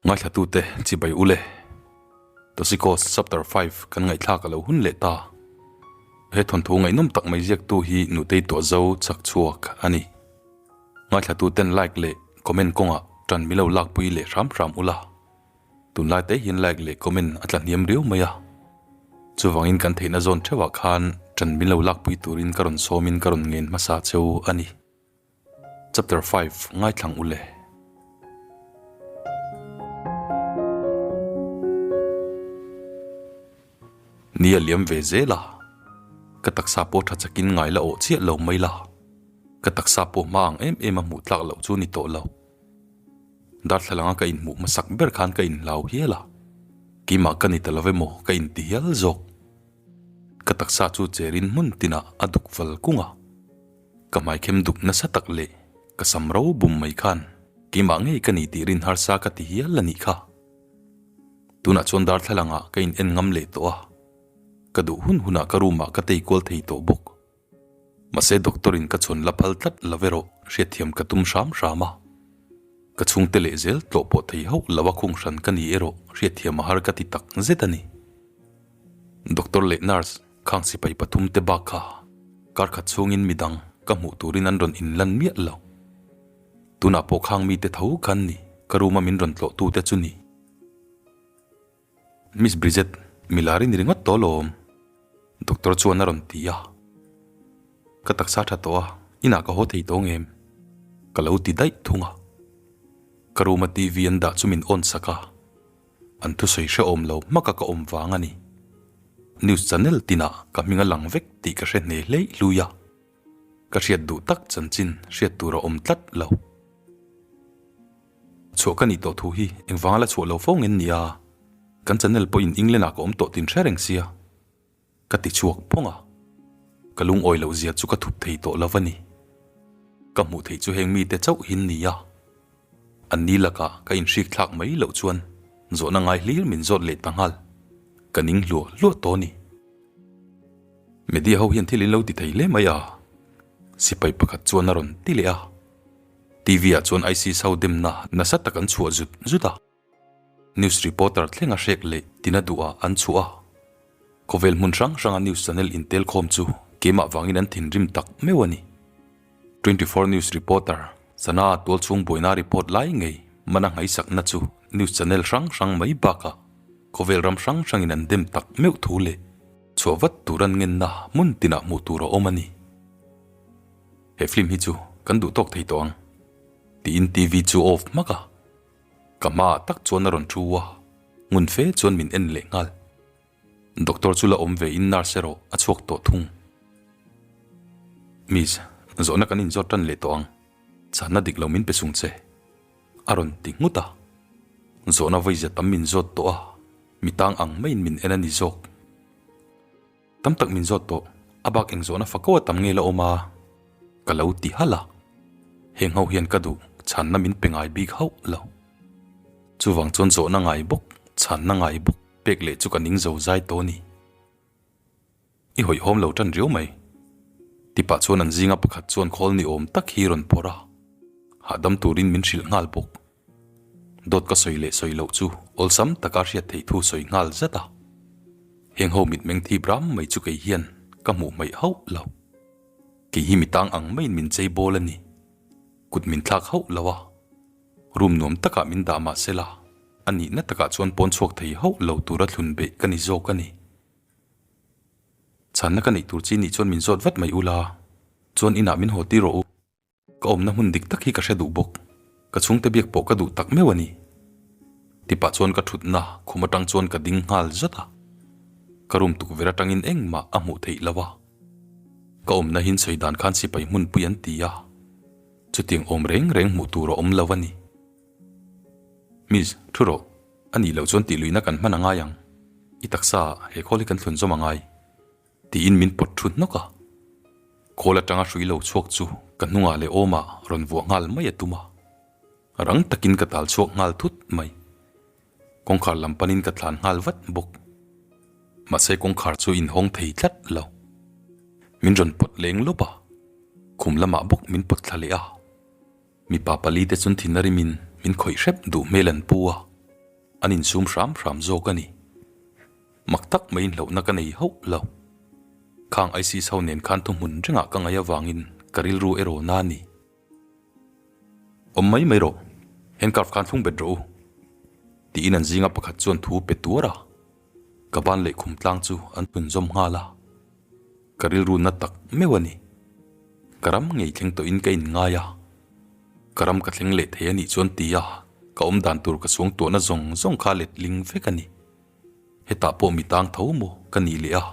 Ngaithlatute chibai ule. Tosikos Chapter 5 kan ngaihthlak a lo hun leh ta. He thawnthu ngaihnawm tak mai ziaktu hi Nutei Tuahzo chak chhuak a ni. Ngaithlatuten like leh comment kawngah tan milo lakpui leh hram hram ula. Tunlai te hian like leh comment a tla hniam riau mai a. Chuvangin kan theihna zawn theuhah khan tan milo lakpui turin ka rawn sawmin ka rawn ngen hmasa cheu a ni. Chapter 5 Ngaithlang ule. Ni a liam ve zel a, ka taksa pawh tha chakin ngai la awh chiah lo mai la, ka taksa pawh hma ang em em a hmuh tlak loh chu ni tawh lo. Darthlalanga ka inhmuh hmasak ber khan ka inhlau hial a, keimah ka ni ta lo emaw ka inti hial zawk. Ka taksa chu cherin hmun tinah a duk val kung a. Ka hmaikhem duk nasa tak leh ka sam ro bum mai khan keimah ngei ka ni tih rin harsa ka ti hial a nih kha. Tunah chuan darthlalangah ka in en ngam leh tawh a, ka duh hun hunah ka room ah ka tei kual thei tawh bawk. Mahse doctor in ka chhawn la phal tlat lo erawh hriatthiam ka tum hram hram a. Ka chhungte leh zel tlawh pawh thei hauh lo a khung hran ka ni erawh hriatthiam a har ka ti tak zet a ni. Doctor leh nurse Khang sipai pathum te bak kha kar khat chhungin midang ka hmuh turin an rawn inlan miah lo. Tunah pawh khang mite tho khan ni ka room a min rawn tlawh tute chu ni. Miss Bridget, milar i ni ringawt tawh lawm, Doctor chuan a rawn ti a. Ka taksa tha tawh a, inah ka haw thei tawh ngem? Ka lo ti daih thung a. Ka room a TV an dah chu min on sak a. An thusawi hrehawm lo hmaka ka awm vang a ni. News channel tinah ka hming a lang vek tih ka hre hne hleih hlui a. Ka hriat duh tak chanchin hriat tur a awm tlat lo. Chhuah ka nih tawh thu hi engvanga la chhuah lo fo ngen nia, kan channel pawhin England ah ka awm tawh tin hre reng sia. Ka ti chhuak phawng a, ka lungawi loh zia chu ka thup thei tawh lo a ni. Ka hmuh theih chu heng mite chauh hin ni a, an ni lakah ka inhrik thlak mai loh chuan zawhna ngai hlir min zawt leh ta nghal, ka ning hluah hluah tawh a ni. Media ho hian thil in lo ti thei hle mai a, sipai pakhat chuan a rawn ti leh a, TV ah chuan ISIS ho demna nasa tak an chhuah zut zut a. News reporter thlenga hrek leh tina duhah an chhuah a. Khawvel hmun hrang hranga news channel intel khawm chu keimah vangin an thinrim tak meuh a ni. 24 news reporter Sanaa tualchhung buaina report lai ngei mana nghaisakna chu news channel hrang hrang mai bakah khawvel ram hrang hrangin an dem tak meuh thu leh chhuah vat tur an ngenna hmun tinah hmuh tur a awm a ni. He film hi chu kan duh tawk thei tawh ang tiin TV chu off hmak a. Ka hmaah tak chuan a rawn thu a, ngun fe chuan min en leh nghal. Doctor chu la awm ve in nurse erawh a chhuak tawh thung. Miss, zawhna kan inzawt tan leh tawh ang, chhanna dik lo min pe sung che, a rawn ti nghut a. Zawhna vawiza tam min zawt tawh a, mi tang ang maiin min en a ni zawk. Tam tak min zawt tawh, a bak eng zawhna fa ko a tam nge la awm a? Ka lo ti halh a, heng ho hian ka duh chhanna min pe ngai bik hauh lo. Chuvang chuan zawhna ngai bawk, chhanna ngai bawk pek leh chu ka ning zo zai tawh a ni. I hawihhawm lo tan riau mai. Tipah chuan an zinga pakhat chuan khawl ni awm tak hi rawn phawrh a, hahdam turin min hrilh nghal bawk. Dawt ka sawi leh sawi loh chu awlsam taka hriat theih thu sawi nghal zat a. Heng ho mitmeng thip ram mai chu kei hian ka hmuh hmaih hauh lo. Kei hi mi tang ang maiin min chei bawl a ni. Kut min thlak hauh lo a. Room nuam takah min dah mah se la, a nihna takah chuan pawn chhuak thei hauh lo tura thlun beh ka ni zawk a ni. Chhanna ka neih tur chi nih chuan min zawt vat mai ula, chuan inah min haw tir rawh u. Ka awmna hmun dik tak hi ka hre duh bawk. Ka chhungte biak pawh ka duh tak meuh a ni. Tipah chuan ka thutna khum atang chuan ka ding nghal zat a. Ka room tukverh atangin engmah a hmuh theih lo a. Ka awmna hin sawi dan khan sipai hmunpui an ti a. Chutiang awm reng reng hmuh tur a awm lo a ni. Miss, thu rawh. A nih loh chuan tih luihna kan hman a ngai ang. I taksa he khawl hi kan thlun zawm a ngai. Tiin min pawt thu hnawk a. Khawl atanga hrui lo chhuak chu ka hnungah leh awmah rawn vuah nghal mai a tum a. Rang takin ka tal chhuak nghal thut mai. Kawngkhar lam panin ka tlan nghal vat bawk. Mahse kawngkhar chu inhawng thei tlat lo. Min rawn pawt leng lawp a, khum lamah bawk min pawt thla leh a. Mipa pali te chun thin a rimin min khawih hrep duh hmel an pu a. An insum hram hram zawk a ni. Mak tak maiin hlauhna ka nei hauh lo. Khang ISIS ho nen khan thuhmun rengah ka ngaih avangin ka rilru erawh na a ni. Awm mai mai rawh, handcuff khan thlung bet rawh u, tiin an zinga pakhat chuan thu pe tuar a. Ka ban leh khum tlang chu an tlunzawm nghal a. Ka rilru na tak meuh a ni. Ka ram ngei thleng tawhin ka inngai a. Ka ram ka thleng leh thei a nih chuan ti a, ka awm dan tur ka suang tuahna zawng zawng kha let ling vek a ni. Hetah pawh mi tang tho maw ka nih leh a,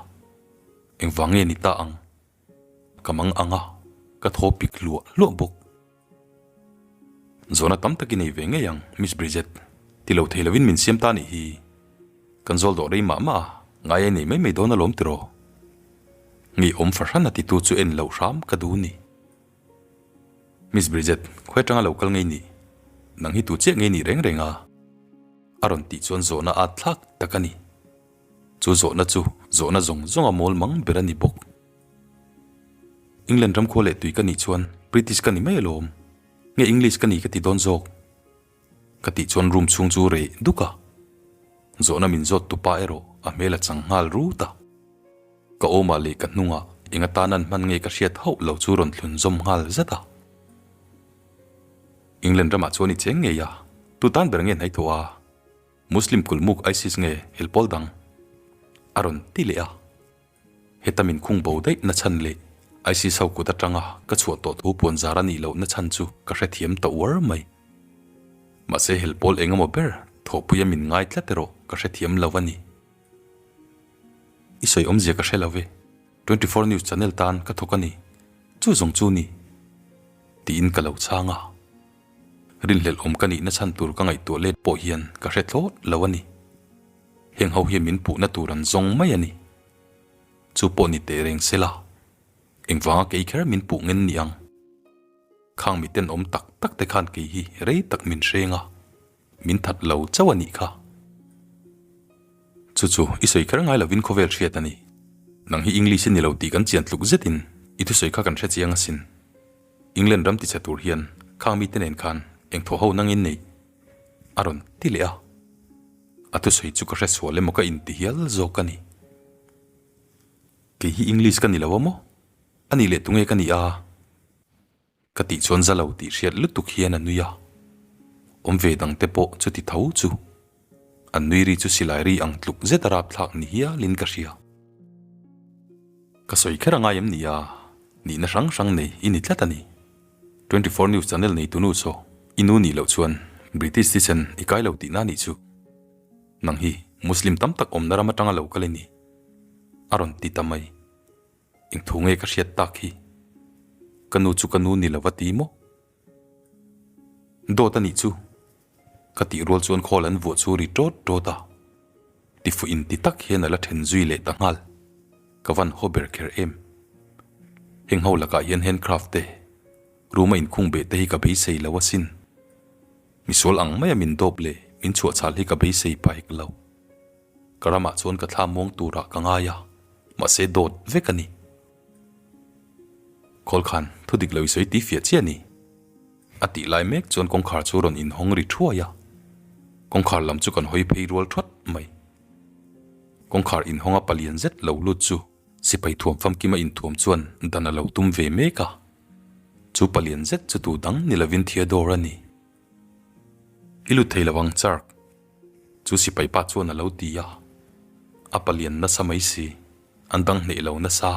engvang nge ni ta ang? Ka mang ang a, ka thaw pik hluah hluah bawk. Zawhna tam tak i nei ve ngei ang, Miss Bridget. Ti lo thei lovin min siam ta nih hi. Kan zawl dawh rei mah mah a, ngai a nei mai mai dawn alawm tiraw? Ngeiawm fahran a titu chu en loh hram ka duh ni. Miss Bridget, khawi atanga lo kal ngei nih? Nang hi tu chiah ngei nih reng reng a? A rawn tih chuan zawhna at thlak tak a ni. Chu zawhna chu zawhna zawng zawnga mawl mang ber a ni bawk. England ram khua leh tui ka nih chuan British ka ni mai alawm. Nge English ka ni ka ti dawn zawk? Ka tih chuan room chhung chu reh duk a. Zawhna min zawt tupa erawh a hmel a chang nghal rut a. Ka awmah leh ka hnungah eng atan an hman nge ka hriat hauh lo chu rawn thlun zawm nghal zat a. England ramah chuan i cheng ngei a, tu tan ber nge hnaithawh a? Muslim kulmuk ISIS nge helpawl dang? A rawn ti leh a. Heta min khung bo daih na chhan leh ISIS ho kut atanga ka chhuah tawh thu puan zar a nih loh na chhan chu ka hrethiam ta uar mai. Mahse helpawl eng emaw ber thawhpuia min ngai tlat erawh ka hrethiam lo a ni. I sawi awmzia ka hre lo ve, 24 news channel tan ka thawk a ni, chu zawng chu ni? Tiin ka lo chhang a. Rinhlelh awm ka nihna chhan tur ka ngaihtuah let pawh hian ka hre thlawt lo a ni. Heng ho hian min puhna tur an zawng mai a ni. Chu pawh ni teh reng se la, engvanga kei kher min puh ngen ni ang? Khang miten awm tak tak te khan kei hi rei tak min hreng a. Min that lo chauh a nih kha. Chu chu i sawi kher ngai lovin khawvel hriat a ni. Nang hi English i ni lo tih kan chian tluk zetin i thusawi kha kan hre chiang asin. England ram tichhe tur hian khang mite nen khan eng thaw ho nangin neih a rawn ti leh a. A thusawi chu ka hre sual emaw ka inti hial zawk a ni. Kei hi English ka ni lo a maw? A nih leh tunge ka nih a? Ka tih chuan za lo tih hriat lutuk hian a nui a, awm ve dang te pawh chuti tho chu an nui ri chu silai ri ang tluk zet a rapthlak ni hialin ka hria. Ka sawi kher a ngai em ni a, nihna hrang hrang nei i ni tlat a ni. 24 News channel neitu nu saw i nu nih loh chuan British thisen i kai lo tihna nih chu. Nang hi Muslim tam tak awmna ram atanga lo kal i ni, a rawn ti ta mai. Eng thu nge ka hriat tak hi? Ka nu chu ka nu ni lova ti maw? Dawt a nih chu. Ka tih rual chuan khawl an vuah chu ri ṭawt ṭawt a. Tifuh in ti tak hian a la ṭhen zui leh ta nghal. Ka van haw ber kher em. Heng ho lakah hian handcraft te, room a inkhung beh te hi ka beisei lo asin. Misual ang maia min dawp leh min chhuahchhal hi ka beisei paik lo. Ka ramah chuan ka thla muang turah ka ngai a, mahse dawt vek a ni. Khawl khan thu dik lo i sawi ti fiah chiah a ni. A tih lai mek chuan kawngkhar chu rawn inhawng ri thuai a, kawngkhar lam chu kan hawi phei rual thuat mai. Kawngkhar inhawnga palian zet lo lut chu sipai thuam famkima inthuam chuan dan a lo tum ve mek a, chu palian zet chu tu dang ni lovin Theodore a ni. I lut thei lo ang Chark. Chu sipai pa chuan a lo ti a, a palian nasa mai si, an dang hneih lo nasa.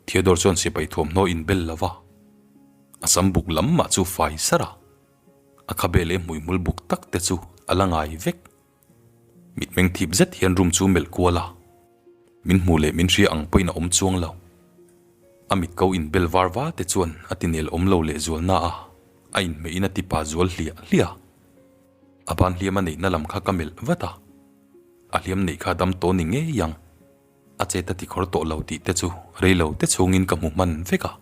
Theodore chuan sipai thuamhnaw inbel lo va, a sam buk lam mah chu fai sar a, a khabe leh hmuihmul buk tak te chu a la ngai vek. Mitmeng thip zet hian room chu melh kual a, min hmu leh min hria ang pawhin a awm chuang lo. A mit ko inbel var va te chuan a ti nel awm lo leh zual na a, a inhmeihin a ti pa zual hliah hliah a. A ban hliam a neihna lam kha ka melh vat a, a hliam neih kha dam tawh ni ngei ang, a chet a ti khawr tawh lo tih te chu rei lo te chhungin ka hmu hman vek a.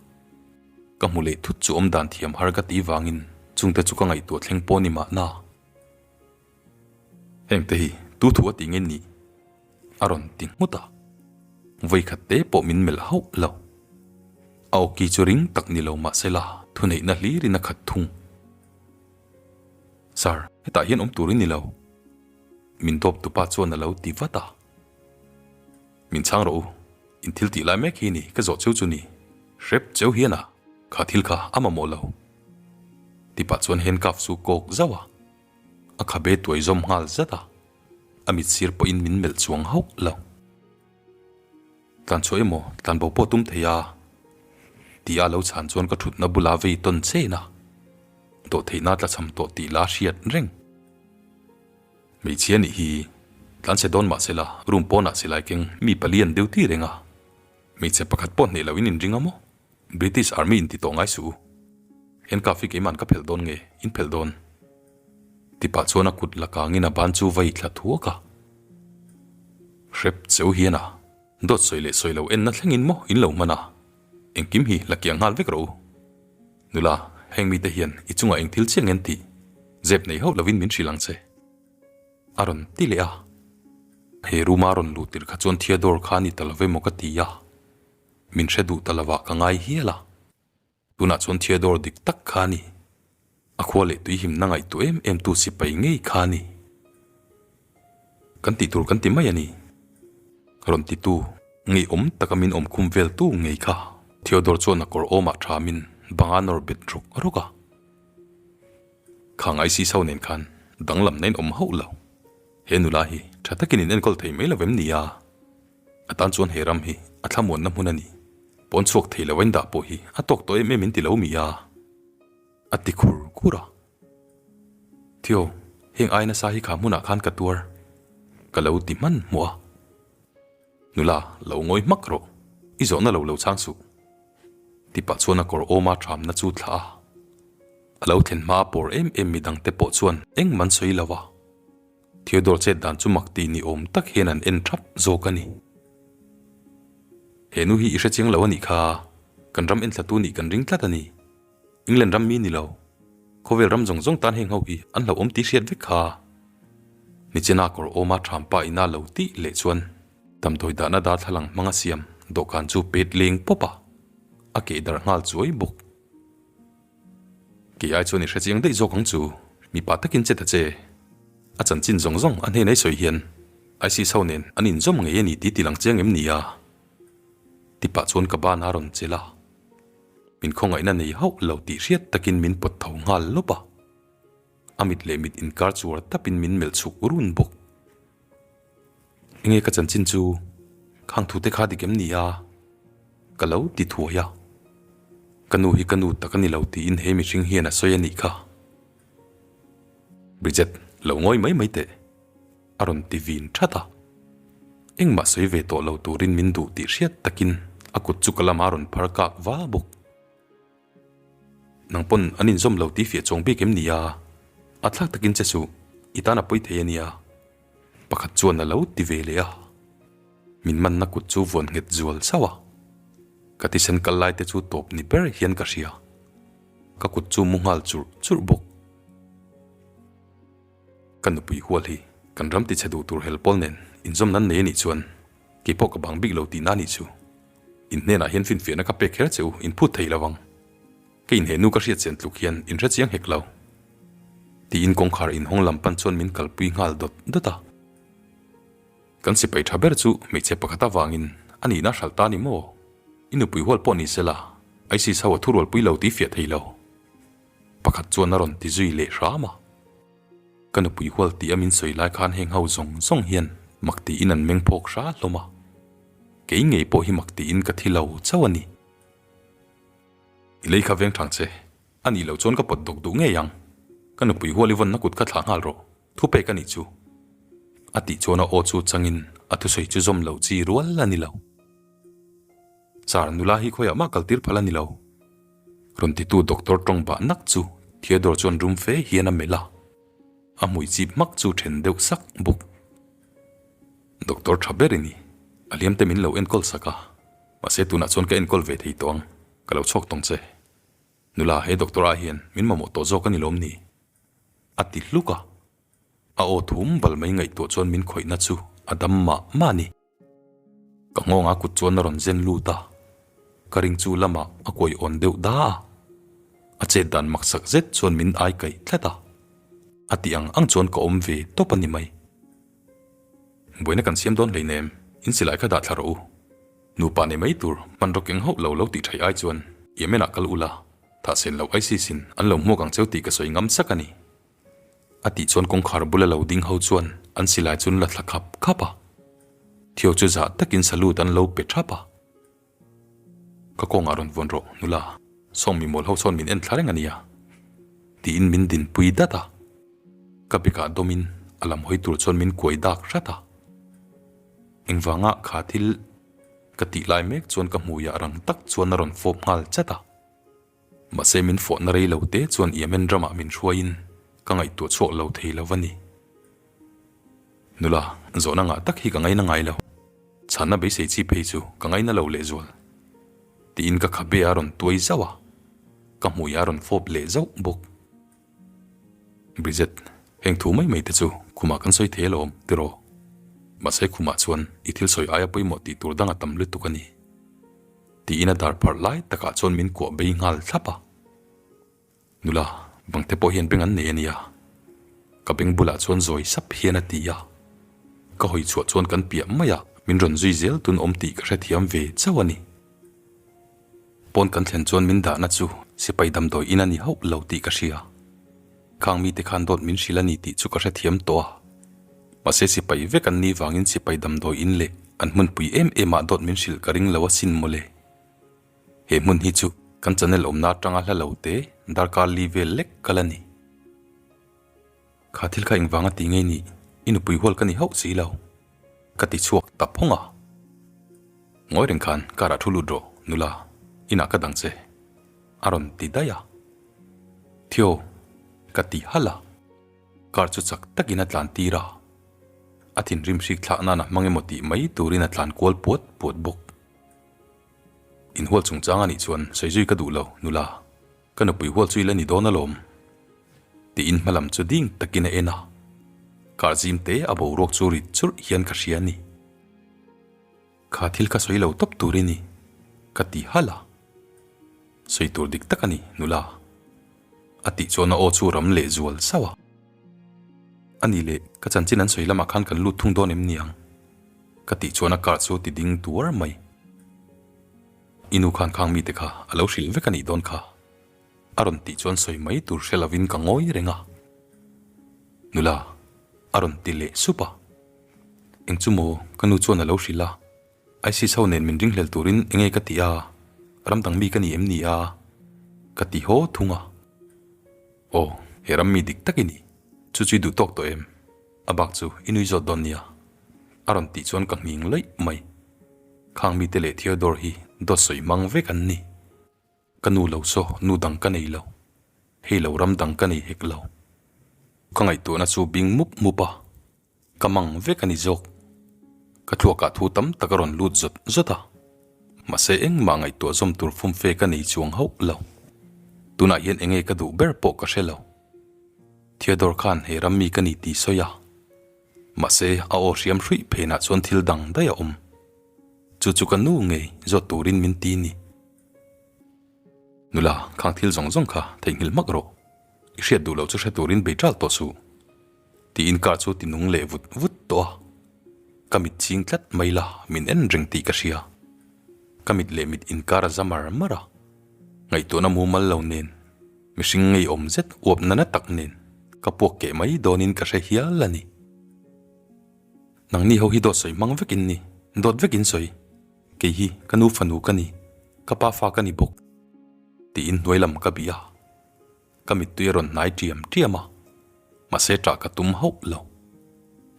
Ka hmu leh thut chu awm dan thiam har ka tih vangin chungte chu ka ngaihtuah thleng pawh ni mahna. Heng te hi tu thu a tih nge nih? A rawn ti nghut a, vawikhat te pawh min melh hauh lo. A awki chu ring tak ni lo mahsela thuneihna hlirin a khat thung. Sir, hetah hian awm tur i ni lo. Min dawp tupa chuan a lo ti vat a. Min chhang rawh u, in thil tih lai mek hi ni ka zawh cheu chu ni. Hrep cheu hian a, kha thil kha a mamawh lo. Tipah chuan handcuff chu kawk zauh a, a khabe tuai zawm nghal zat a, a mit sir pawhin min melh chuang hauh lo. Tlan chhuah emaw tlan bo pawh tum thei a? Tih a lo chhan chuan ka thutna bula vei tawn chen a, dawhtheihna tlachham tawh tih la hriat reng. Hmeichhia nih hi tlan chhe dawn mahsela room pawnah silai keng mi pali an deuh ti reng a, hmeichhe pakhat pawh hneh loin in ring a maw? British Army in ti tawh ngai suh u. Handcuff hi keiman ka phelh dawn nge in phelh dawn? Tipah chuan a kut la kangin a ban chu vai thla thuak a. Hrep cheu hian a dawt sawi leh sawi lo enna thlengin maw in lo hman a, engkim hi la kiang nghal vek rawh u. Nula, heng mite hian i chungah eng thil chiah ngen tih zep nei hauh lovin min hrilh ang che. A rawn ti leh a. He room-a rawn luh tirh kha chuan Theodore kha a ni ta lo ve maw ka ti a. Min hre duh ta lovah ka ngai hial a. Tunah chuan Theodore dik tak kha a ni. A khua leh tui himna ngaihtuah em em tu sipai ngei kha a ni. Kan tih tur kan ti mai a ni. Rawn ti tu, ngeiawm taka min awm khum vel tu ngei kha. Theodore chuan a kawr awmah thamin banga nawr bet rawk rawk a. Khang ISIS ho nen khan danglamna in awm hauh lo. He nula hi tha takin in enkawl thei mai lo vem ni a? A tan chuan he ram hi a thlamuanna hmun a ni. Pawn chhuak thei lo a indah pawh hi a tawk tawh em em in ti lo mi a? A ti khur khur a. Theo, heng ai nasa hi kha hmunah khan ka tuar. Ka lo ti hman hmuh a. Nula, lo ngawi hmak rawh. I zawhna lo lo chhang suh. Ti pah chuan a kawr awma thamna chu thlah a. A lo thlen hma a pawr em em midangte pawh chuan engmah an sawi lo a. Theodore chet dan chu mak tih ni awm tak hian an en thap zawk a ni. He nu hi i hre chiang lo a nih kha, kan ram enthlatu nih kan ring tlat a ni. England ram mi ni lo, khawvel ram zawng zawng tan heng ho hi an hlauhawm tih hriat vek kha. Nichena kawr awma thampa ina lo tih leh chuan damdawi dahna darthlalang hmanga siam dawhkan chu pet leng pawp a, a keh darh nghal chuai bawk. Kei ai chuan i hre chiang daih zawk ang chu, mipa takin che ta che. A chanchin zawng zawng a hnenai sawi hian ISIS ho nen an inzawm ngei a ni tih ti lang chiang em ni a? Ti pah chuan ka ban a rawn chelh a, min khawngaihna nei hauh lo tih hriat takin min pawt tho nghal lawp a. A mit leh mit inkar chuar tapin min melh chhuk run bawk. Enge ka chanchin chu khang thute kha dik em ni a? Ka lo ti thuai a. Ka nu hi ka nu tak a ni lo tiin he mihring hian a sawi a nih kha. Bridget, lo ngawi mai mai teh. A rawn ti vin that a. Engmah sawi ve tawh lo turin min duh tih hriat takin a kut chu ka lamah a rawn phar kak va bawk. Nang pawn an inzawm lo tih fiah chuang bik em ni a? A thlak takin che suh, i tan a pawi thei a nia. Pakhat chuan a lo ti ve leh a. Min manna kut chu vuan nghet zual chauh a. Ka thisen kal lai te chu tawp ni ber hian ka hria. Ka kut chu mu nghal churh churh bawk. Ka nupui hual hi kan ram tichhe duh tur hel pawl nen inzawm nan nei a nih chuan kei pawh ka bang bik lo tihna a nih chu. In hnenah hian finfiahna ka pek kher che u, in phut thei lo ang. Ka inheh nu ka hriat chian tluk hian in hre chiang hek lo. Tiin kawngkhar inhawng lam pan chuan min kalpui nghal dawt dawt a. Kan sipai tha ber chu hmeichhe pakhat avangin a nihna hralh ta ni maw? I nupui hual pawh ni sela, ISIS ho a thurualpui lo tih fiah thei lo. Pakhat chuan a rawn ti zui leh hram a. Ka nupui hual tih a min sawi lai khan heng ho zawng zawng hian mak tiin an meng phawk hra hlawm a. Kei ngei pawh hi mak tiin ka thi lo chauh a ni. I lei kha veng thang che, a nih loh chuan ka pawt dawk duh ngei ang. Ka nupui hual i vawnna kut kha thlah nghal rawh, thu pek a nih chu. A tih chuan a aw chu changin a thusawi chu zawm loh chi rual a ni lo. Sir, nula hi khawiah mah kaltir phal a ni lo. Rawn titu doctor tawng bah nak chu Theodore chuan rum fe hian a melh a, a hmui chip hmak chu then deuh sak bawk. Doctor tha ber i ni, a hliam te min lo enkawl sak a, mahse tunah chuan ka enkawl ve thei tawh ang, ka lo chhuak tawng che. Nula, he doctor ah hian min mamawh tawh zawk a ni lawm ni? A ti hluk a, a aw thum bal mai ngaihtuah chuan min khawihna chu a dam mah mah a ni. Ka nghawng a kut chuan a rawn zen lut a, ka ring chu lamah a kuai awn deuh da a, a chet dan maksak zet chuan min ai kaih tlat a, a tih ang ang chuan ka awm ve tawp a ni mai. Buaina kan siam dawn hleinem, in silai kha dah thla rawh u. Nupa nei mai tur hmanraw keng hauh lo lo tih thaih ai chuan Yemen ah kal ula, thah sen loh ISIS in an lo hmuak ang cheu tih ka sawi ngam sak a ni. A tih chuan kawngkhar bula lo ding ho chuan an silai chu an la thla khap khap a. Theo chu zah takin salute an lo pe thap a. Ka kawngah rawn vuan rawh, nula. Sawng mi mawl ho sawn min en thla reng a nia. Tiin min dinpui dat a. Ka bekah dawmin a lam hawi tur chuan min kuai dak hrat a. Engvanga kha thil ka tih lai mek chuan ka hmuiah rang tak chuan a rawn fawp nghal chat a. Mahse min fawhna rei lo te chuan Yemen ramah min hruaiin ka ngaihtuah chhuak lo thei lo a ni. Nula, zawhna ngah tak hi ka ngaina ngai lo. Chhanna beisei chi phei chu ka ngaina lo lehzual. Tiin ka khabe a rawn tuai zauh a, ka hmui a rawn fawp leh zauh bawk. Bridget, heng thu mai mai te chu khumah kan sawi thei alawm, tiraw? Mahse khumah chuan i thil sawi aia pawimawh tih tur dang a tam lutuk a ni. Tiin a dar pharh lai takah chuan min kuah bei nghal thlap a. Nula, bangte pawh hian beng an nei a nia. Ka beng bulah chuan zawi sap hian a ti a. Ka hawi chhuah chuan kan piah mai a, min rawn zui zel tun awm tih ka hrethiam ve chauh a ni. Pawn kan thlen chuan min dahna chu sipai damdawi in a ni hauh lo tih ka hria. Khang mite khan dawt min hrilh a ni tih chu ka hrethiam tawh a. Mahse sipai vek an nih vangin sipai damdawi in leh an hmunpui em em ah dawt min hrilh ka ring lo asin mawle. He hmun hi chu kan channel awmna atanga hla lo te darkar li vel lek kal a ni. Kha thil kha engvanga ti ngei nih i nupui hual ka ni hauh si lo. Ka ti chhuak ta phawng a. Ngawi reng khan car ah thu lut rawh nula, inah ka dang che. A rawn ti daih a. Theo, ka ti halh a. Car chu chak takin a tlan tir a. A thinrim hrik thlak nan a hmang emaw tih mai turin a tlan kual puat puat bawk. Inhual chungchang a nih chuan sawi zui ka duh lo, nula. Ka nupui hual chu i la ni dawn alawm. Tiin hmalam chu ding takin a en a. Kar zim te a boruak chu rit churh hian ka hria a ni. Kha thil kha sawi lo tawp tur i ni, ka ti halh a. Sawi tur dik tak a ni, nula. A tih chuan a aw chu ram leh zual sauh a. A ni leh, ka chanchin an sawi lamah khan kan lut thung dawn em niang? Ka tih chuan a car chu ti ding tuar mai. I nu khan khang mite kha a lo hrilh vek a nih dawn kha. A rawn tih chuan sawi mai tur hre lovin ka ngawi reng a. Nula, a rawn ti leh sup a. Eng chu maw ka nu chuan a lo hrilh a. ISIS ho nen min ringhlel turin enge ka ti a, ram dang mi ka ni em ni a? Ka ti haw thung a. Aw, he ram mi dik tak i ni. Chu chu i duh tawk tawh em? A bak chu i nui zawt dawn nia. A rawn tih chuan ka nghing laih mai. Khang mite leh Theodore hi dawt sawi hmang vek an ni. Ka nu lo saw nu dang ka nei lo. Hei lo ram dang ka nei hek lo. Ka ngaihtuahna chu bing mup mup a. Ka mang vek a ni zawk. Ka thluakah thu tam tak a rawn lut zawt zawt a. Mahse engmah ngaihtuah zawm tur fumfe ka nei chuang hauh lo. Tunah hian enge ka duh ber pawh ka hre lo. Theodore khan he ram mi ka ni tih sawi a. Mahse a aw hriam hruih phenah chuan thil dang daih a awm. Chu chu ka nu ngei zawt turin min ti ni. Nula, khang thil zawng zawng kha theihnghilh hmak rawh. I hriat duh loh chu hre turin bei ṭal tawh suh. Tiin car chu ti nung leh vut vut tawh a. Ka mit ching tlat mai la, min en reng tih ka hria. Ka mit leh mit inkar a za mar mar a. Ngaihtuahna mumal lo nen, mihring ngeiawm zet uap nana tak nen ka puak keh mai dawnin ka hre hial a ni. Nangni ho hi dawt sawi hmang vekin ni, dawt vekin sawi. Kei hi ka nu fanu ka ni, ka pa fa ka ni bawk, tiin hnuai lam ka bih a. Ka mittui a rawn hnai ṭiam ṭiam a, mahse ṭah ka tum hauh lo.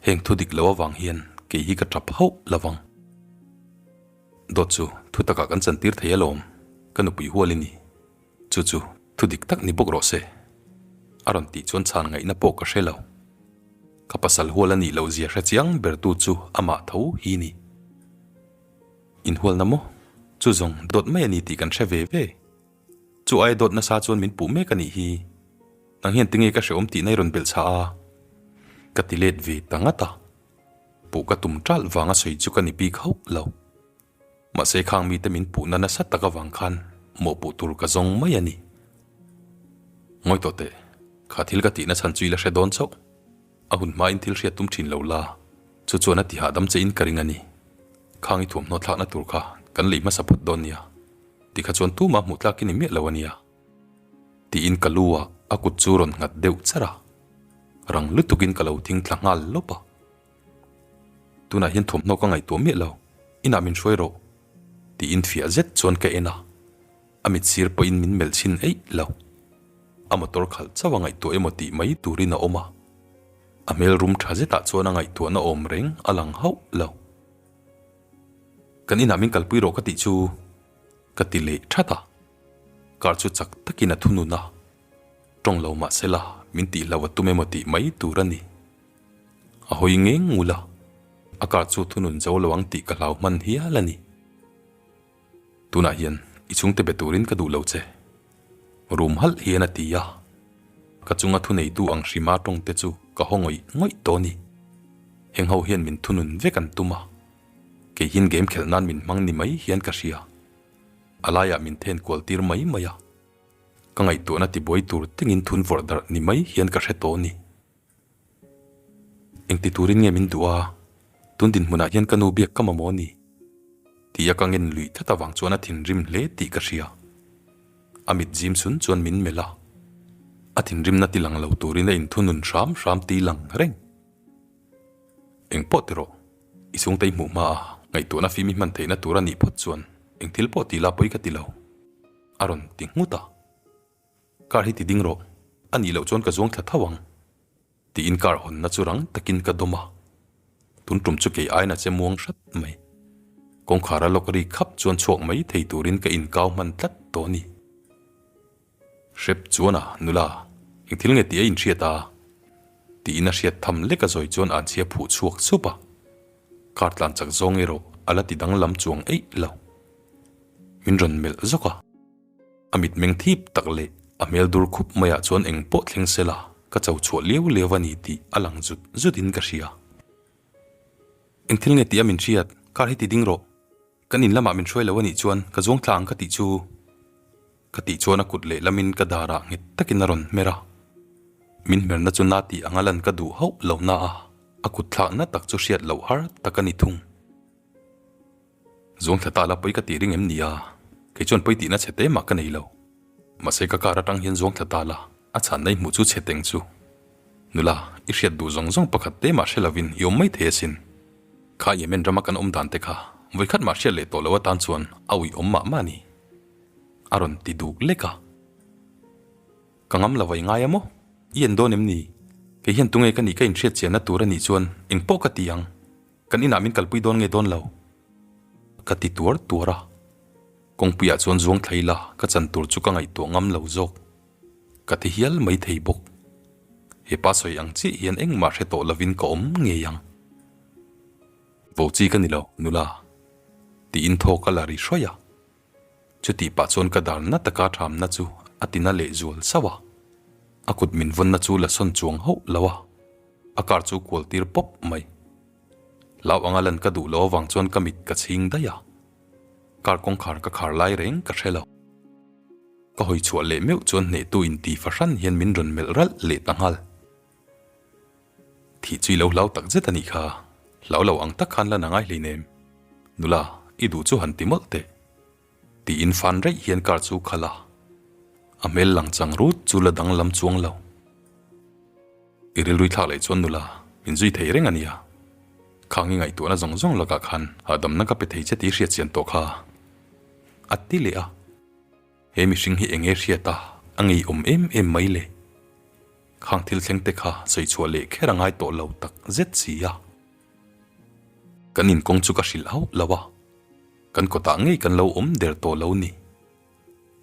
Heng thu dik lo avang hian kei hi ka ṭap hauh lo vang. Dawt chu thu takah kan chantir thei alawm, ka nupui hual i ni. Chu chu thu dik tak ni bawk rawh se. A rawn tih chuan chhan ngaihna pawh ka hre lo. Ka pasal hual a nih loh zia hre chiang bertu chu amah tho hi ni. Inhualna maw? Chu zawng dawt mai a ni tih kan hre ve ve. Chu aia dawt nasa chuan min puh mek a nih hi. Nang hian tinge ka hrehawm tihna i rawn belh chhah a? Ka ti let ve ta ngat a. Puh ka tum ṭalh vanga sawi chu ka ni bik hauh lo. Mahse khang mite min puhna nasa tak avang khan mawhpuh tur ka zawng mai a ni. Ngawi tawh teh, kha thil ka tihna chhan chu i la hre dawn chauh. A hun hmain thil hriat tum thin lo la. Chu chuan a ti hahdam che in ka ring a ni. Khang i thuamhnaw thlakna tur kha kan lei hmasa phawt dawn nia. Tikha chuan tumah hmuh tlak i ni miah lo a nia. Tiin ka lu ah a kut chu rawn nghat deuh char a. Rang lutukin ka lo thing thla nghal lawp a. Tunah hian thuamhnaw ka ngaihtuah miah lo, inah min hruai rawh. Tiin fiah zet chuan ka en a. A mit sir pawhin min melh chhin eih lo. A motor khalh chauh a ngaihtuah emaw tih mai turin a awm a. A hmel rum tha zetah chuan a ngaihtuahna awm reng a lang hauh lo. Kan inah min kalpui rawh ka tih chu ka ti leh that a. Car chu chak takin a thunun a. Tawng lo mah sela min tihlo a tum emaw tih mai tur a ni. A hawi ngeng ngul a, a car chu thunun zo lo ang tih ka hlau hman hial a ni. Tunah hian i chhungte be turin ka duh lo che. Rum halh hian a ti a, ka chunga thuneitu ang hrima tawngte chu ka haw ngawih ngawih tawh a ni. Heng ho hian min thunun vek an tum a, kei hian game khelh nan min hmang ni mai hian ka hria. A laiah min then kual tir mai mai a, ka ngaihtuahna tibuai tur tengin thun vawrh darh ni mai hian ka hre tawh a ni. Engti turin nge min duh a, tun dinhmunah hian ka nu biak ka mamawh a ni? Tia ka ngen luih tlat avang chuan a thinrim hle tih ka hria. A mit zim sun chuan min melh a, a thinrimna ti lang lo turin a inthunun hram hram ti lang reng. Eng pawh ti rawh, i chhungte i hmuh hma a, ngaihtuahna fim i hman theihna tur a nih phawt chuan eng thil pawh ti la pawi ka ti lo, a rawn ti nghut a. Car hi ti ding rawh, a nih loh chuan ka zuang thla tho ang, tiin car hawnna chu rang takin ka dawm a. Tun tum chu kei aina che muang hrat mai. Kawngkhar a lawk ri khap chuan chhuak mai thei turin ka inkau hman tlat tawh a ni. Hrep chuan a, nula, eng thil nge tih a inhriat a? tiin a hriat tham lek a zawi chuan anchhia phuh chhuak sup a. Car tlan chak zawng erawh a la ti danglam chuang eih lo. Min rawn melh zawk a. A mitmeng thip tak leh a hmel dur khup maiah chuan eng pawh thleng se la, ka cho chhuah liau liau a ni tih a lang zut zutin ka hria. Eng thil nge tih a min hriat, car hi ti ding rawh. Kan in lamah min hruai lo a nih chuan ka zuang thla ang ka tih chu. Ka tih chuan a kut lehlamin ka darah nghet takin a rawn hmer a. Min hmerna chu na tih anga lan ka duh hauh lo na a, a kut thlakna tak chu hriat loh har tak a ni thung. Zuang thla ta la pawi ka tih ring em ni a? Kei chuan pawi tihna chhe te mah ka nei lo. Mahse ka car atang hian zuang thla ta la, a chhanna i hmuh chu chhe teng chu. Nula, i hriat duh zawng zawng pakhat te mah hre lovin i awm mai thei asin. Kha Yemen rama kan awm dan te kha vawikhat mah hriat leh tawh lo atan chuan a uih awm mah mah a ni. A rawn ti duk lek a. Ka ngam lo vai ngai a maw? I en dawn em ni? Kei hian tunge ka nih ka inhriat chianna tur a nih chuan engpawh ka ti ang. Kan inah min kalpui dawn nge dawn lo? Ka ti tuar tuar a. Kawngpuiah chuan zuang thla ila ka chan tur chu ka ngaihtuah ngam lo zawk. Ka ti hial mai thei bawk. He pa sawi ang chiah hian engmah hre tawh lovin ka awm ngei ang. Vo chi ka ni lo, nula. Tiin thaw ka la ri hrawih a. Chutih pah chuan ka dar na taka thamna chu a tina leh zual sauh a. A kut min vawnna chu la sawn chuang hauh lo a, a car chu kual tir pawp mai. Hlau anga lan ka duh lo avang chuan ka mit ka chhing daih a, car kawngkhar ka khar lai reng ka hre lo. Ka hawi chhuah leh meuh chuan hnehtu inti fahran hian min rawn melh ralh leh ta nghal. Thih chu i lo hlau tak zet a nih kha, hlau lo ang tak khan lan a ngai hleinem. Nula, i duh chu han ti mawlh teh. Tiin fan raih hian car chu khalh a, a hmel lang chang rut chu la danglam chuang lo. I rilrui thlak leh chuan nula, min zui thei reng a nia. Khang i ngaihtuahna zawng zawng lakah khan hahdamna ka pe thei che tih hriat chian tawh kha. A ti leh a. He mihring hi eng nge hriat a, a ngeiawm em em mai le. Khang thil thleng te kha sawi chhuah leh kher a ngai tawh lo tak zet si a. Kan inkawng chu ka hrilh hauh lo a, kan kawtah ngei kan lo awm der tawh lo ni.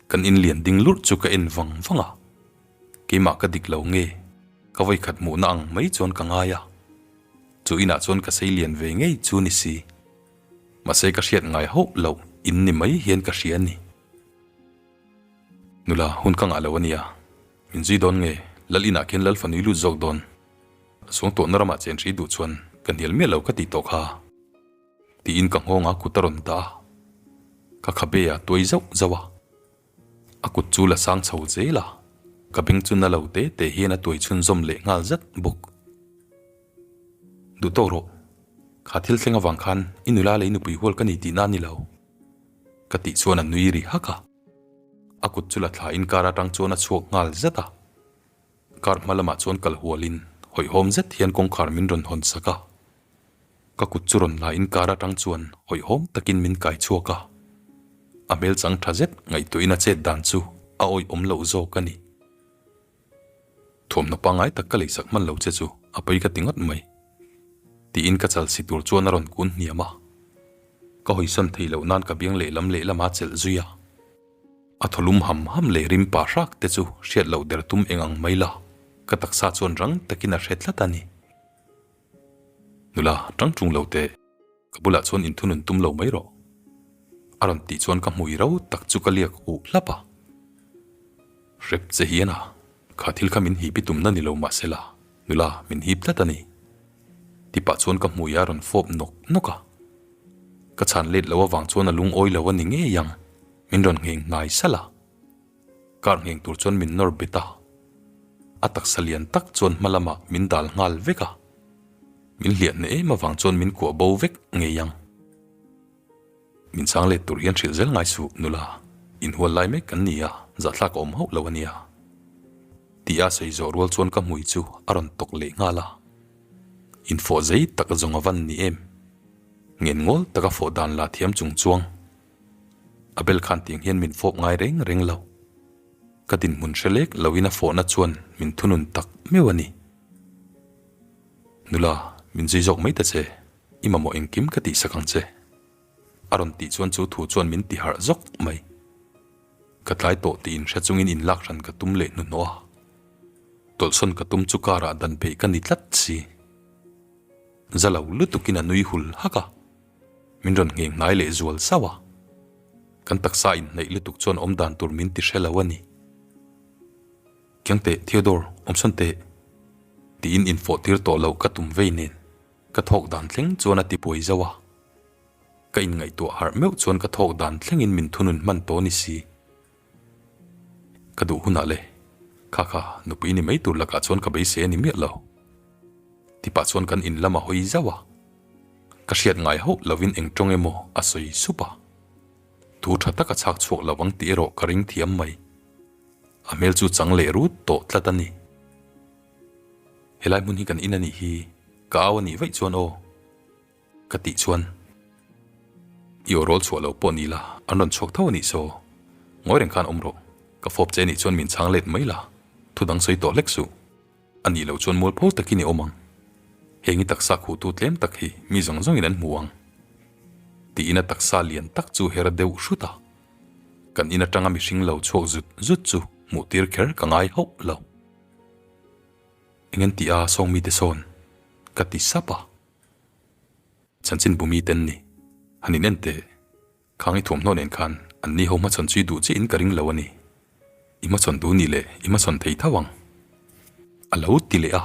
Kan inlian ding lurh chu ka en vang vang a, keimah ka dik lo nge, ka vawikhat hmuhna ang mai chuan ka ngai a. Chu inah chuan ka sei lian ve ngei chu ni si. Mahse ka hriat ngai hauh loh in ni mai hian ka hria a ni. Nula, hun ka ngah lo a nia. Min zui dawn nge, Lal inah khian Lal fanui lut zawk dawn. Suang tawhna ramah chen hri duh chuan ka hnial miah lo ka tih tawh kha. Tiin ka nghawng a kut a rawn dah a. Ka khabe a tuai zauh zauh a. A kut chu la sang chho zel a. Ka beng chu na lo te te hian a tuai chhunzawm leh nghal zat bawk. Duh tawk rawh. Kha thil thleng avang khan i nula lei nupui hual ka ni tihna a ni lo. Ka tih chuan a nui ri hak a. A kut chu la thla in car atang chuan a chhuak nghal zet a. Car hma lamah chuan kal hualin hawihhawm zet hian kawngkhar min rawn hawn sak a. Ka kut chu rawn la in car atang chuan hawihhawm takin min kai chhuak a. A hmel chang tha zet ngaihtuahin a chet dan chu a awihawm loh zawk a ni. Thuamhnaw pangngai tak ka leisak hman lo che chu a pawi ka ti ngawt mai. Tiin ka chal si tur chuan a rawn kun hniam a. Ka hawisawn thei loh nan ka biang lehlam lehlama chelh zui a. A thawlum ham ham leh rim pa hrak te chu hriat loh der tum eng ang mai la, ka taksa chuan rang takin a hre tlat a ni. Nula, tang tung lo teh. Ka bulah chuan inthunun tum lo mai rawh. A rawn tih chuan ka hmui ro tak chu ka liak huh hlap a. Hrep che hian a, kha thil kha min hip i tumna ni lo mahsela, nula min hip tlat a ni. Tipah chuan ka hmui a rawn fawp nawk nawk a. Ka chhan let lo avang chuan a lungawi lo a ni ngei ang, min rawn ngheng hnai salh a. Kar ngheng tur chuan min nawr bet a, a taksa lian tak chuan hma lamah min dal nghal vek a, min hliah hneh em avang chuan min kuah bo vek ngei ang. Min chang let tur hian hrilh zel ngai suh nula, inhual lai mek kan ni a, zahthlak a awm hauh lo a nia. Tih a sawi zawh rual chuan ka hmui chu a rawn tawk leh nghal a, infawh zei tak zawng a van ni em? Ngen ngawl taka fawh dan la thiam chung chuang. A bel khan tiang hian min fawp ngai reng reng lo. Ka dinhmun hre lek loin a fawhna chuan min thunun tak meuh a ni. Nula, min zui zawk mai ta che, i mamawh engkim ka tihsak ang che. A rawn tih chuan chu thu chuan min ti harh zawk mai. Ka tlai tawh tih inhre chungin inlak hran ka tum leh hnuhnawh a. Tawlhsawn ka tum chu karah dan peih ka ni tlat si. Za lo lutukin a nui hul hak a. Min rawn ngheng hnai leh zual sauh a, kan taksa inhnaih lutuk chuan awm dan tur min ti hre lo a ni. Kiang teh Theodore, awmsawn teh, tiin infawh tir tawh loh ka tum vei nen ka thawk dan thleng chuan a ti buai zauh a. Ka inngaihtuah harh meuh chuan ka thawk dan thlengin min thunun hman tawh ni si. Ka duh hunah le, kha kha nupui ni mai tur lakah chuan ka beisei a ni miah lo. Tipah chuan kan in lam a hawi zauh a. Ka hriat ngai hauh lovin eng tawng emaw a sawi sup a. Thu tha tak a chhak chhuak lo ang tih erawh ka ring thiam mai. A hmel chu chang leh rut tawh tlat a ni. Helai hmun hi kan in a nih hi, ka au a nih vaih chuan aw. Ka tih chuan, I aw rawl chhuah lo pawh ni la, an rawn chhuak tho a nih saw. Ngawi reng khan awm rawh, ka fawp che nih chuan min chhang let mai la, thu dang sawi tawh hlek suh. A nih loh chuan mualpho takin i awm ang. Heng i taksa khuhtu tlem tak hi mi zawng zawngin an hmu ang. Tiin a taksa lian tak chu her deuh hrut a. Kan in atanga mihring lo chhuak zut zut chu hmuh tir kher ka ngai hauh lo. Eng an tih a sawng mite sawn? Ka ti sap a. Chanchin bu miten ni. Han in en teh. Khang i thuamhnaw nen khan an ni ho hmachhawn chu i duh chiah in ka ring lo a ni. I hmachhawn duh nih leh i hmachhawn thei tho ang. A lo ti leh a.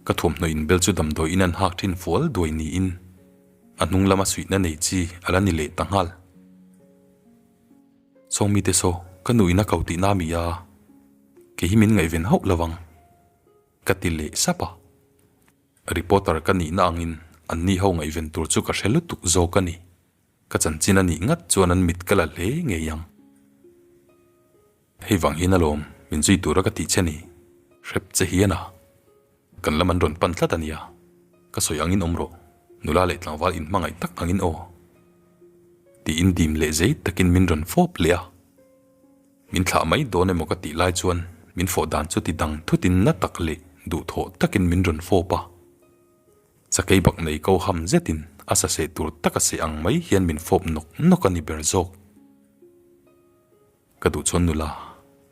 Ka thuamhnaw inbel chu damdawi in an hak thin fual duai niin a hnung lama suihna nei chi a la ni leh ta nghal. Sawng mite saw ka nu in a ko tihna mi a, kei hi min ngaihven hauh lo ang. Ka ti leh sap a. Reporter ka nihna angin an ni ho ngaihven tur chu ka hre lutuk zawk a ni. Ka chanchin a nih ngat chuan an mit ka la hle ngei ang. Hei vang hian alawm min zui tura ka tih che ni. Hrep che hian a. Kan lam an rawn pan tlat a nia. Ka sawi angin awm rawh. Nula leh tlangval inhmangaih tak angin aw. Tiin dim leh zei takin min rawn fawp leh a. Min thlah mai dawn emaw ka tih lai chuan min fawh dan chu ti dang thutin na tak leh duhthawh takin min rawn fawp a. Chakei bak nei ko ham zetin a sa seh tur tak a seh ang mai hian min fawp nawk nawk a ni ber zawk. Ka duh chuan nula,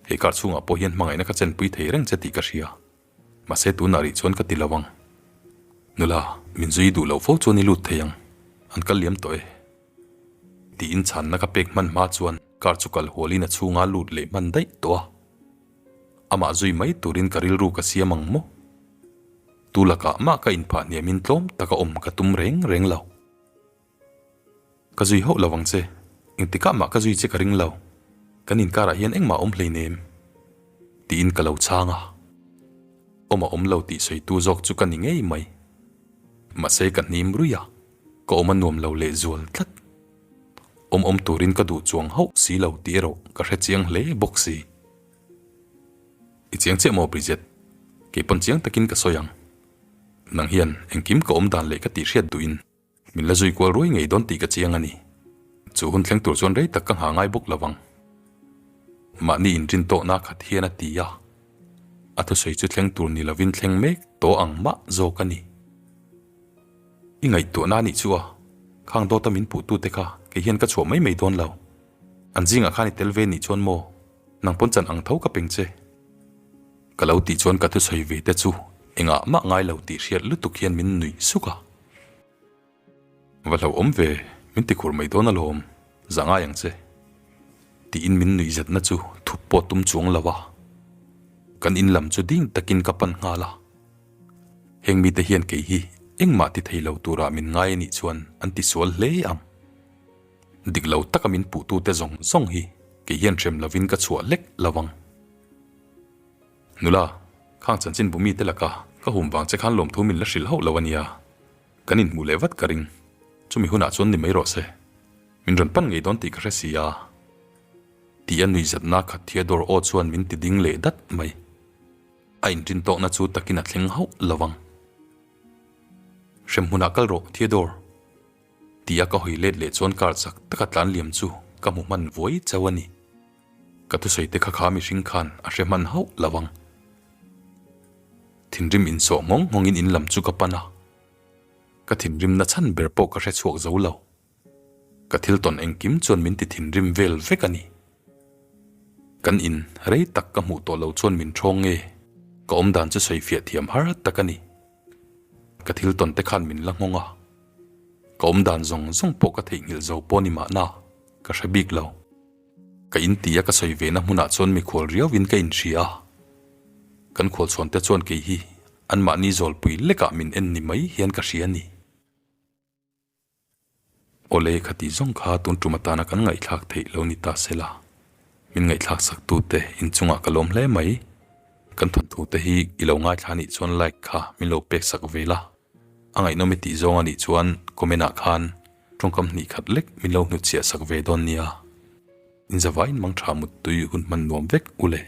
he kar chhungah pawh hian hmangaihna ka chenpui thei reng che tih ka hria. Mahse tunah rih chuan ka ti lo ang. Nula, min zui duh loh fo chuan i lut thei ang. An kal liam tawh e. Tiin chhanna ka pek hman hma chuan car chu kal hualin a chhunga lut leh hman daih tawh a. Amah zui mai turin ka rilru ka siam ang maw? Tu lakah mah ka inphah hniamin tlawm taka awm ka tum reng reng lo. Ka zui hauh lo ang che, engtikah mah ka zui che ka ring lo, kan inkarah hian engmah a awm hleinem. Tiin ka lo chhang a. Awm a awm lo tih sawitu zawk chu ka ni ngei mai. Mahse ka hnim ruih a, ka awm a nuam lo lehzual tlat. Awm awm turin ka duh chuang hauh si lo tih erawh ka hre chiang hle bawk si. I chiang chiah maw Bridget? Kei pawn chiang takin ka sawi ang. Nang hian engkim ka awm dan leh ka tih hriat duhin min la zui kual ruai ngei dawn tih ka chiang a ni. Chu hun thleng tur chuan rei tak ka nghah ngai bawk lo ang. Mahni inrin tawhna khat hian a ti a. A thusawi chu thleng tur ni lovin thleng mek tawh ang mah zawk a ni. I ngaihtuahna a nih chu a, khang dawta min puhtute kha kei hian ka chhuah mai mai dawn lo. An zingah khan i tel ve nih chuan maw? Nang pawn chan ang tho ka peng che. Ka lo tih chuan ka thusawi ve te chu engah mah ngai lo tih hriat lutuk hian min nuih suk a. Va hlauhawm ve, min ti khur mai dawn alawm, za ngai ang che. Tiin min nuih zatna chu thup pawh tum chuang lo a. Kan in lam chu ding takin ka pan nghal a. Heng mite hian kei hi engmah ti thei lo turah min ngai anih chuan an ti sual hle ang. Dik lo taka min puhtute zawng zawng hi kei hian hrem lovin ka chhuah hlek lo ang. Nula, khang chanchin bu mite laka ka hum vang che khan lawmthu min la hrilh hauh lo a nia. Kan inhmuh leh vat ka ring. Chumi hunah chuan ni mai rawh se. Min rawn pan ngei dawn tih ka hre si a. Tih a nuihzatna khat Theodore aw chuan min ti ding leh dat mai. A inrin tawkna chu takin a thleng hauh lo ang. Hrem hmunah kal rawh, Theodore. Tia ka hawi let leh chuan car chak taka tlan liam chu ka hmu hman vuai chauh a ni. Ka thusawi te kha kha mihring khan a hre hman hauh lo ang. Thinrim insawh nghawng nghawngin in lam chu ka pan a. Ka thinrimna chhan ber pawh ka hre chhuak zo lo. Ka thil tawn engkim chuan min ti thinrim vel vek a ni. Kan in rei tak ka hmuh tawh lo chuan min ṭhawng nge, ka awmdan chu sawifiah thiam har tak a ni. Ka thil tawn te khan min la nghawng a, ka awm dan zawng zawng pawh ka theihnghilh zo pawh ni mahna ka hre bik lo. Ka in tia ka sawi ve na hmunah chuan mikhual riauin ka inhria a, kan khualchhawn te chuan kei hi anmahni zawlpui lekah min en ni mai hian ka hria a ni. Awle khati zawng kha tun tum atana kan ngaihthlak theih lo ni ta sela, min ngaihthlak sak tute inchungah ka lawm hle mai. Kan thawnthu te hi i lo ngaithla anih chuan like kha min lo pek sak ve la, a ngaihnawm i tih zawng anih chuan comment ah khan tawngkam hnih khat lek min lo hnutchhiah sak ve dawn nia. Inzavain mangtha muttui hun hman nuam vek u le.